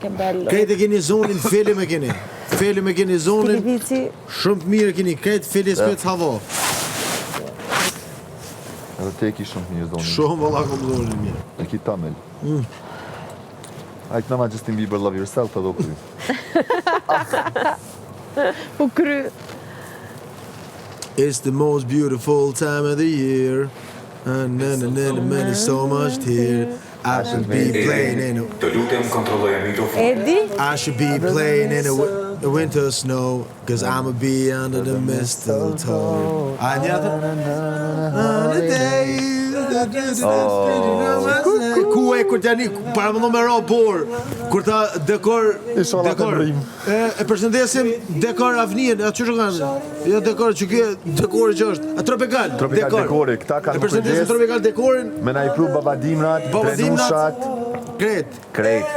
Che bello. Krejt e keni zonin, film e keni. Film e keni zonin, Filipici, shumë të mirë e keni, krejt fili s'pet havo. Edhe te e ki shumë të mirë zonin. Shumë valla kom zonin mirë. E ki tamel. Mm. Ajtë nama Justin Bieber Love Yourself edhe u kry. u kry. It's the most beautiful time of the year. Na na na na na so much here. I should be playing in a Të lutem kontrolloje mikrofonin. Edi? I should be playing in a, wi- the winter snow Cause I'ma be under the mistletoe A një atë? Holiday Ku e kur t'jani para më me ra bor Kur ta dekor Inshallah të dekor mrrim. E, e përshëndesim dekor avnien, a çu kanë? Jo dekor që ky dekori që është. A tropical, Tropical dekor. dekori, këta kanë E përshëndesim kujdes. tropical dekorin, Me na i pru babadimrat, Babadimrat. drenushat, krejt. krejt.